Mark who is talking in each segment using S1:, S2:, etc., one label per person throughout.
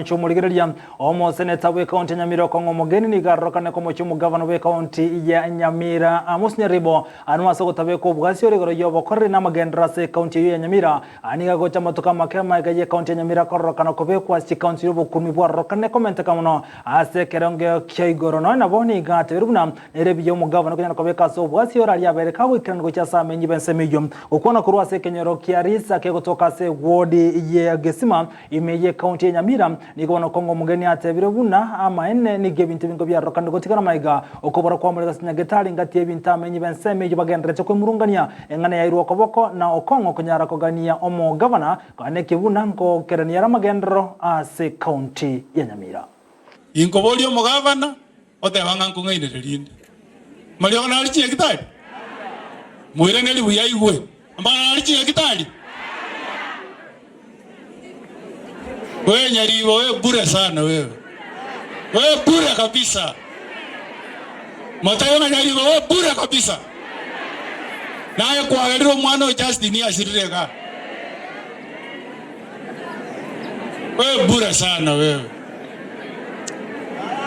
S1: Omochie omorigereria omoseneta bw'ekaunti ya Nyamira okong'a omogeni nigo arorokane komochia omogavana bw'ekaunti ya Nyamira Amos Nyaribo anwe ase ogotabeka obwasi ore igoro y'obokoreri na amagenderero ase ekaunti eyio ya Nyamira. Aya nigo agocha amatuko amake amaega y'ekaunti ya Nyamira kororokana kobekwa ase chikaunti y'obokurumi bwarorokane komenteka mono ase ekerengo kia igoro. Nonya nabo nigo atebirie buna nere buya omogavana okonyara kobeka ase obwasi ore aria abere kagoikerana gochia ase amenyi b'ensemo eyio. Gokwana korwa ase ekenyoro kia Risa kegotoka ase ewodi ye Gesima Ime y'ekaunti ya Nyamira, nigo bono Kongo omogeni atebire buna amaene nigo ebinto ebingo biarorekanire gotigara maiga. Okobora kwamoreka ase nyagetari ngati y'ebinto amenyi b'ensemo eyio bagendererete kwemurungania eng'ana yairwe okoboko na Okong'o konyara kogania omogavana koaneki buna nkokerania ere amagenderero ase ekaunti ya Nyamira.
S2: Inkoboria omogavana, oteba ng'a nkong'ainererie rinde. Mariogo nare chinyagitari? Moiranerie buya aigwe. Amang'ana nare chinyagitari? Wewe Nyaribo, wewe bure sana wewe. Wewe bure kabisa. Motebe ng'a Nyaribo wewe bure kabisa. Naye kwagerire omwana o Justin asirire igaa. Wewe bure sana wewe.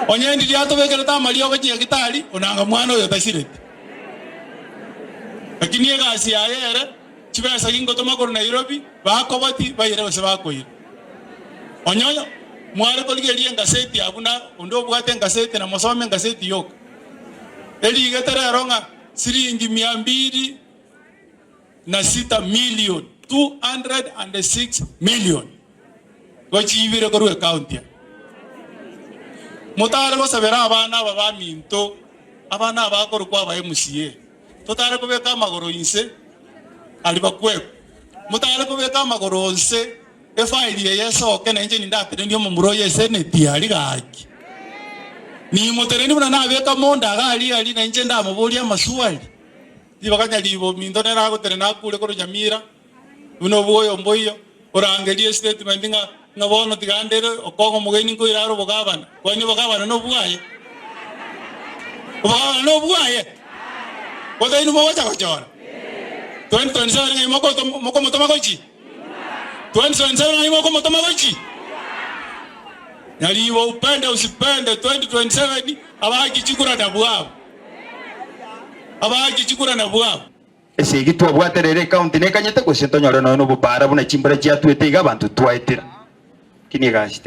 S2: Onye ndiria atobekerete amariogo chinyagitari, onanga mwana oyo tasireti. Lakini egasi yaye ere, chibesa gingotoma korwa Nairobi, bakoboti baire gose bakoira. Onye mware korigereria engaseti abwo na onde obwate engaseti na mosome engaseti yoka. Erigete rero ng'a siringi mia mbili na sita million, 206 million, gochiibire korwa ecounty eye. Motare gosabera abana aba baminto, abana aba bakorokwa aba MCA, totare kobeka amagoro inse aria bakwekwa, motare kobeka amagoro inse efaili eye esoke na inche nindatenenie omomura oyo eseneti aria gaki. Nimoteneni buna nabeka monda iga aria aria na inche ndamoborie amaswali. Ribaga nyaribo ominto nere agotenena akure korwa Nyamira, buna obwoyo mboiyo, orangerie estatement ng'a ng'a bono tiga ndere okong'a omogeni nkoira are obogabana. Kwani obogabana nobwaye? Obogabana nobwaye? Gose inwe mogocha gochora? 2027 ng'ai mokoto mokomotoma gochia? 2027 ng'ai mokomotoma gochia? Nyaribo upende usipende 2027 abaaki chikura nabwo abwo. Abaaki chikura nabwo aba.
S3: Esegi twabwate rero ecounty nekanyete gose ntonyore nonya nobobara buna chimbura chiatwete iga abanto twaetera. Lakini egasi.